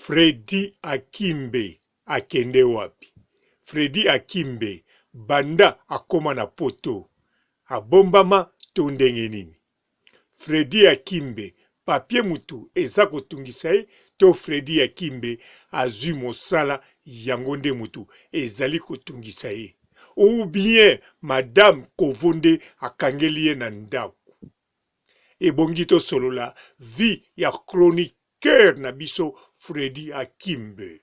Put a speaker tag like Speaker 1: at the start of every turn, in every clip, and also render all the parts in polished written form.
Speaker 1: Freddy Akimbe akende wapi? Freddy Akimbe banda akoma na poto abombama to ndenge nini? Freddy Akimbe papier mutu eza kotungisa ye to Freddy Akimbe azui mosala yango nde mutu ezali kotungisa ye? Ou bien madame kovo nde akangeli ye na ndaku? Ebongi tosolola vie ya chroniqueur na biso Freddy Akimbe.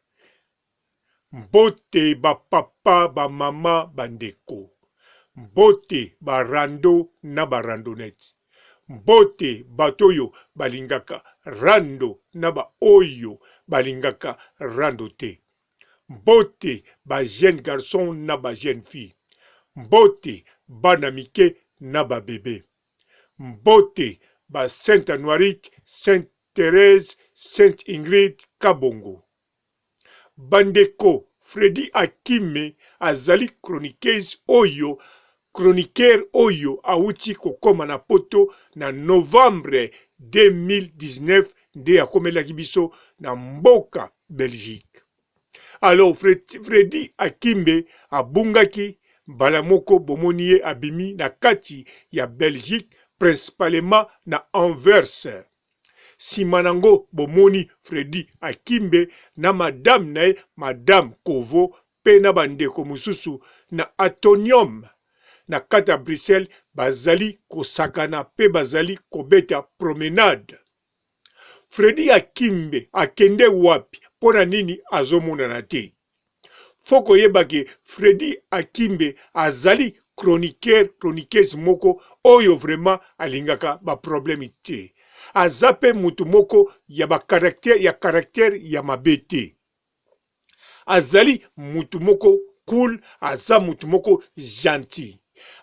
Speaker 1: Mbote ba papa, ba mama, ba ndeko. Mbote ba rando na ba randonnette. Mbote bato oyo balingaka rando na ba oyo balingaka rando te. Mbote ba jeunes garçons na ba jeunes filles. Mbote bana mike na ba bebes. Mbote ba Saint Anuarite, Sainte Therèse, Sainte Ingrid Kabongo. Bandeko Freddy Akime azali chroniqueuse oyo chroniqueur oyo awuti kokoma na poto na novembre 2019 nde akomelaki biso na mboka Belgique. Alors Freddy Akimbe abungaki mbala moko bomoni ye abimi na kati ya Belgique principalement na Anvers. Sima nango bomoni Freddy Akimbe na madame na ye madame Kovo pe na ba ndeko mosusu na Atonium na kati ya Bruxelles bazali kosakana pe bazali kobeta promenade. Freddy Akimbe akende wapi pona nini azomonana te? Faut koyeba ke Freddy Akimbe azali chroniqueur chroniqueuse moko oyo vraiment alingaka ba problème te. Aza pe mutu moko ya ba caractère ya caractère ya mabe te. Azali mutu moko cool, aza mutu moko gentil.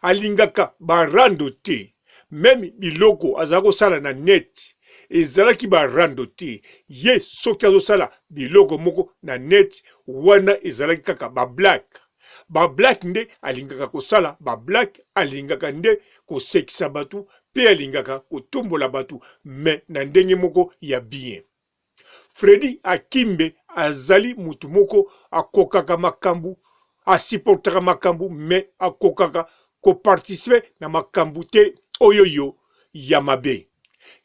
Speaker 1: Alingaka ba rando te. Meme biloko azala kosala na net ezalaki ba rando te. Ye soki azosala biloko moko na net wana ezalaki kaka ba blague. Ba blague nde alingaka kosala ba blague, alingaka nde kosekisa batu pe alingaka kotombola batu mais na ndenge moko ya bien. Freddy Akimbe azali mutu moko akokaka makambu, a supportaka makambu mais akokaka ko participer na makambu te oyoyo ya mabe.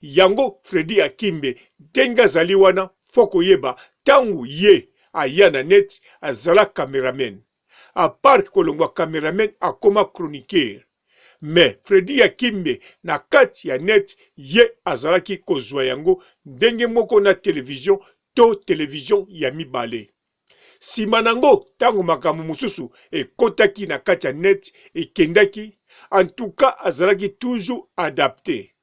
Speaker 1: Yango Freddy Akimbe ndenge azali wana faut koyeba tangu ye aya na net azala cameraman. A part kolongwa cameraman akoma chroniqueur. Mais Freddy Yakimbe na kati ya net ye azalaki kozua yango ndenge moko na television to television ya mibale. Sima nango tango makambo mosusu ekotaki na kati ya net ekendaki, en tout cas azalaki toujours adapte.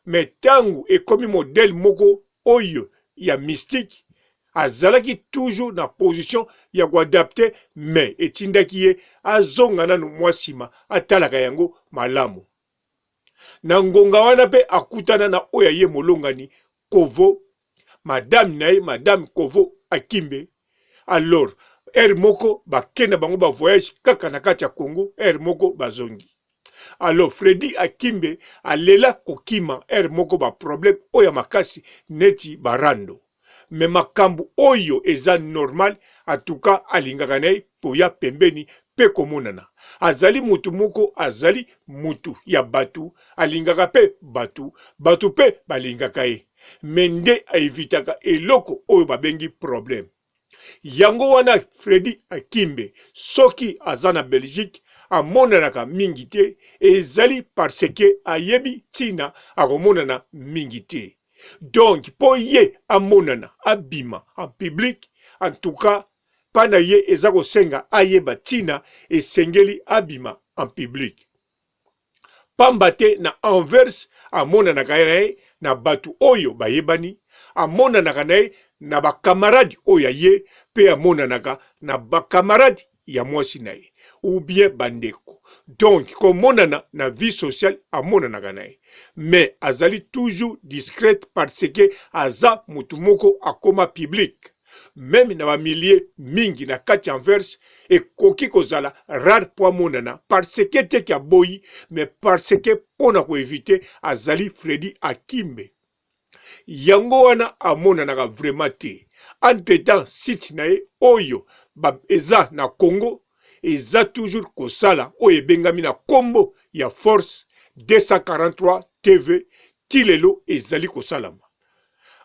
Speaker 1: Mais tango ekomi modèle moko oyo ya mystique azalaki toujours na position ya ko adapter mais etindaki ye azonga nanu mua sima atalaka yango malamu. Na ngonga wana pe akutana na oyo ya ye molongani Kovo, madame na ye madame Kovo Akimbe. Alors heure moko bake na bango ba voyage kaka na kati ya Congo, heure moko bazongi. Alors Freddy Akimbe alela kokima heure moko ba problème oyo ya makasi neti ba rando. Mais makambu oyo eza normal en tout cas alingaka na ye koya pembeni pe komonana. Azali mutu moko azali mutu ya batu alingaka pe batu, batu pe balingaka ye. Mais nde a evitaka eloko oyo babengi problème. Yango wana Freddy Akimbe soki aza na Belgique amonanaka mingi te ezali parce que ayebi tina akomonana mingi te. Donc po ye amonana abima en public en tout cas pa na ye eza kosenga ayeba tina esengeli abima en public. Pamba te na Anvers amonanaka na ye na batu oyo bayebani, amonanaka na ye na ba camarades oyo ya ye pe amonanaka na ba camarades ya mwasi na ye ou bien ba ndeko. Donc komonana na vie sociale amonanaka na ye mais azali toujours discrète parce que aza mutu moko akoma public. Meme na ba milieux mingi na kati ya Anvers ekoki kozala rare po amonana parce que te que aboyi mais parce que pona ko eviter azali Freddy Akimbe. Yango wana amonanaka vraiment te. Entre temps site na ye oyo ba eza na Congo eza toujours kosala oyo ebengami na kombo ya Force 243 TV ti lelo ezali kosalama.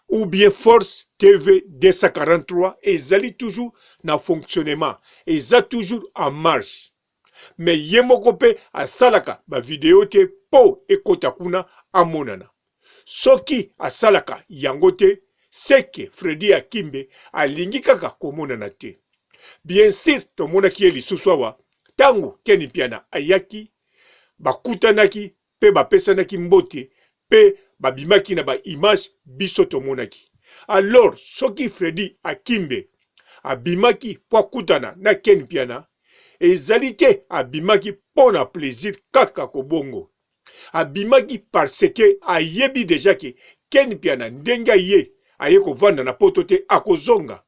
Speaker 1: Ou bien Force TV 243 ezali toujours na fonctionnement, eza toujours en marche. Mais ye moko pe asalaka ba video te po ekota kuna amonana. Soki asalaka yango te seke Freddy Akimbe alingi kaka komonana te. Bien sur tomonaki ye lisusu awa tango Ken Mpiana ayaki bakutanaki pe bapesanaki mbote pe babimaki na ba images biso tomonaki. Alors soki Freddy Akimbe abimaki po akutana na Ken Mpiana ezali te abimaki po na plaisir kaka kobongo. Abimaki parce que ayebi dejà que Ken Mpiana ndenge aye, aye kovanda na poto te akozonga.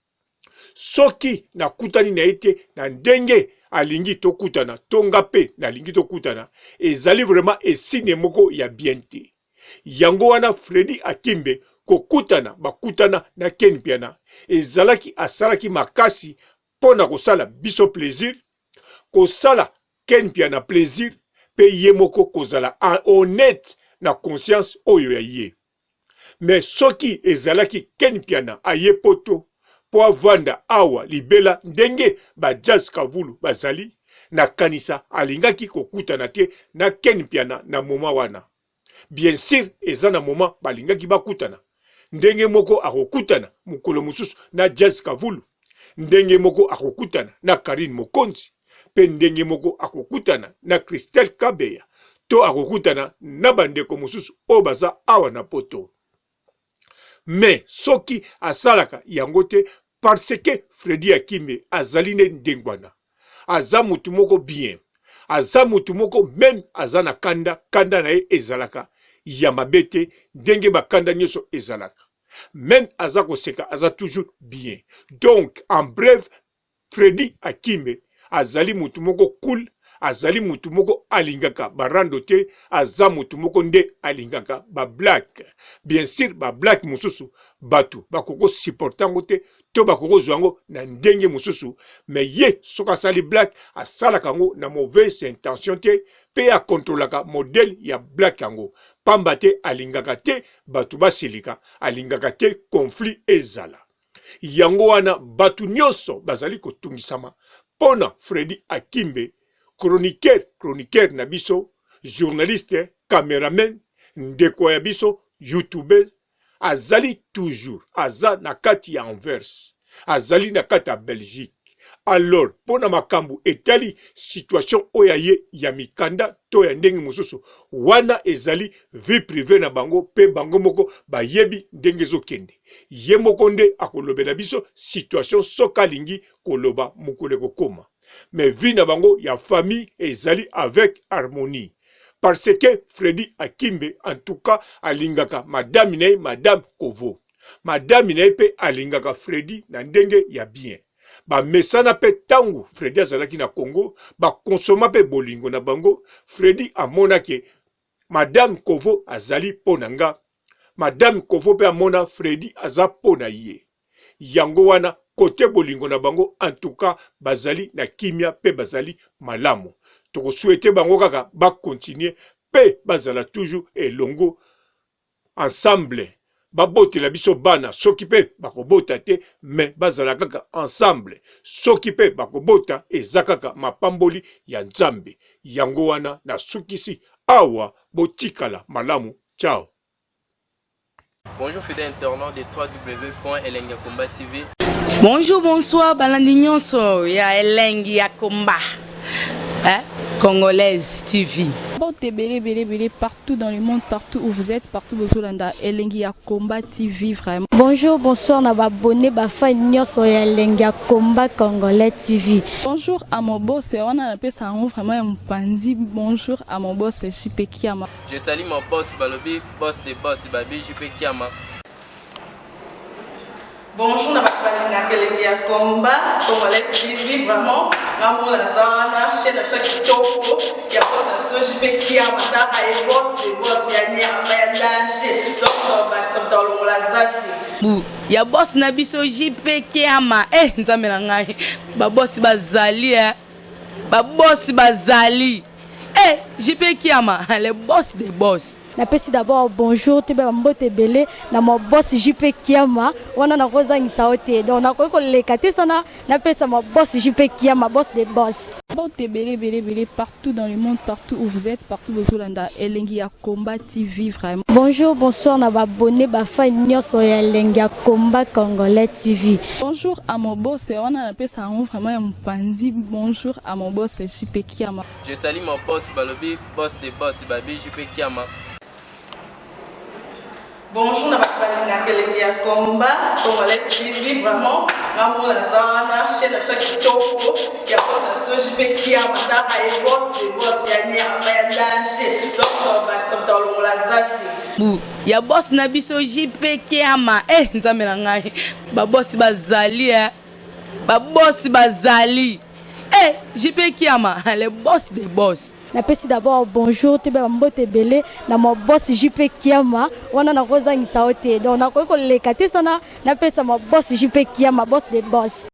Speaker 1: Soki nakutani na ye te na ndenge alingi tokutana to nga pe nalingi tokutana, ezali vraiment esigne moko ya bien te. Yango wana Freddy Akimbe kokutana bakutana na Ken Mpiana ezalaki asalaki makasi po na kosala biso plaisir, kosala Ken Mpiana plaisir pe ye moko kozala honnete na conscience oyo ya ye. Mais soki ezalaki Ken Mpiana aye poto po avanda awa libela ndenge ba Jazz Kavulu bazali, nakanisa alingaki kokutana te na Ken Mpiana na moment wana. Bien sur eza na moment balingaki bakutana ndenge moko akokutana mokolo mosusu na Jazz Kavulu, ndenge moko akokutana na Carine Mokonzi pe ndenge moko akokutana na Christelle Kabeya to akokutana na bandeko mosusu oyo baza awa na poto. Mais soki asalaka yango te parce que Freddy Akimbe azali nde ndengwana. Aza mutu moko bien. Aza mutu moko meme aza na kanda, kanda na ye ezalaka ya mabe te ndenge ba kanda nyoso ezalaka. Meme aza koseka aza toujours bien. Donc en bref Freddy Akimbe azali mutu moko cool, azali mutu moko alingaka ba rando te, aza mutu moko nde alingaka ba black. Bien sur ba black mosusu batu bakoki ko supporter yango te to bakoki kozwa yango na ndenge mosusu, mais ye soki asali black asalaka yango na mauvaise intention te pe a controlaka modèle ya black yango pamba te alingaka te batu basilika, alingaka te conflit ezala. Yango wana batu nionso bazali kotungisama pona Freddy Akimbe, chroniqueur chroniqueur na biso, journaliste, cameraman, ndeko ya biso youtubeuse azali toujours aza na kati ya Anvers, azali na kati ya Belgique. Alors pona makambu etali situation oyo ya ye ya mikanda to ya ndenge mosusu, wana ezali vie privee na bango pe bango moko bayebi ndenge ezokende. Ye moko nde akolobela biso situation soki alingi koloba mokolo ekokoma. Mais vie na bango ya famille ezali avec harmonie. Parce que Freddy Akimbe en tout cas alingaka madame na ye madame Kovo. Madame na ye pe alingaka Freddy na ndenge ya bien. Bamesana pe tangu Freddy azalaki na Congo, ba consomma pe bolingo na bango. Freddy amona ke Madame Kovo azali po na nga, Madame Kovo pe amona Freddy aza po na ye. Yango wana cote bolingo na bango en tout cas bazali na kimia pe bazali malamu. Toko souhaiter bango kaka ba continuer pe bazala toujours elongo ensemble babotela biso bana soki pe bakobota te mais bazala kaka ensemble soki pe bakobota eza kaka mapamboli ya Nzambe yango wana nasukisi awa botikala malamu ciao.
Speaker 2: Bonjour fidèle internaute de www.elengiyakomba TV.
Speaker 3: Bonjour, bonsoir, balandi nyonso ya elengi ya komba. Hein? Congolaise TV.
Speaker 4: Mbote ebele ebele ebele partout dans le monde partout où vous êtes partout bozolanda elengi ya combat TV vraiment.
Speaker 5: Bonjour bonsoir na ba abonné ba fan nyonso ya elengi ya combat congolais TV.
Speaker 4: Bonjour à mon boss wana napesa yango vraiment ya mopanzi bonjour à mon boss JP Kiama.
Speaker 2: Je salue mon boss balobi boss de boss babi JP Kiama.
Speaker 6: Bonjour na bato balingaka elengi ya combat congolais TV vraiment. Nga moko naza wana, chaîne na biso ya kitoko ya boss na biso JP Kiama, taka ye boss de boss ya nyama ya danger. Donc tobakisa moto alongola zaki.
Speaker 3: Bu ya boss na biso JP Kiama. Eh nzambe na ngai, ba boss bazali eh. Ba boss bazali. Eh JP Kiama, le boss des boss.
Speaker 5: Napesi d'abord bonjour, toyeba bambote ebele na ma boss JP Kiama. Wana nakozangisa yo te, donc nakoki koleka te sana napesa ma boss JP Kiama, boss de boss.
Speaker 4: Mbote ebele ebele ebele partout dans le monde, partout où vous êtes, partout bozolanda Elengi ya Combat TV vraiment.
Speaker 5: Bonjour, bonsoir na baabonnés, bafans nyonso ya Elengi ya Combat Congolais TV.
Speaker 4: Bonjour à mon boss, wana napesa yango vraiment ya mopandi. Bonjour à mon boss JP Kiama.
Speaker 2: Je salue mon boss balobi boss de boss babi JP Kiama.
Speaker 6: Bonjour na bato balingaka Elengi ya Combat Congolais TV, vraiment nga moko naza wana, chaîne na biso ya kitoko ya boss na biso JP Kiama, taka ye boss de boss ya nyama ya danger. Donc tobakisa moto alongola zaki.
Speaker 3: Bu ya boss na biso JP Kiama. Eh nzambe na ngai, ba boss bazali eh. Ba boss bazali. Eh JP Kiama, le boss des boss.
Speaker 5: Napesi d'abord bonjour, toyeba bambote ebele na ma boss JP Kiama. Wana nakozangisa yo te, donc nakoki koleka te sana napesa ma boss JP Kiama, boss de boss.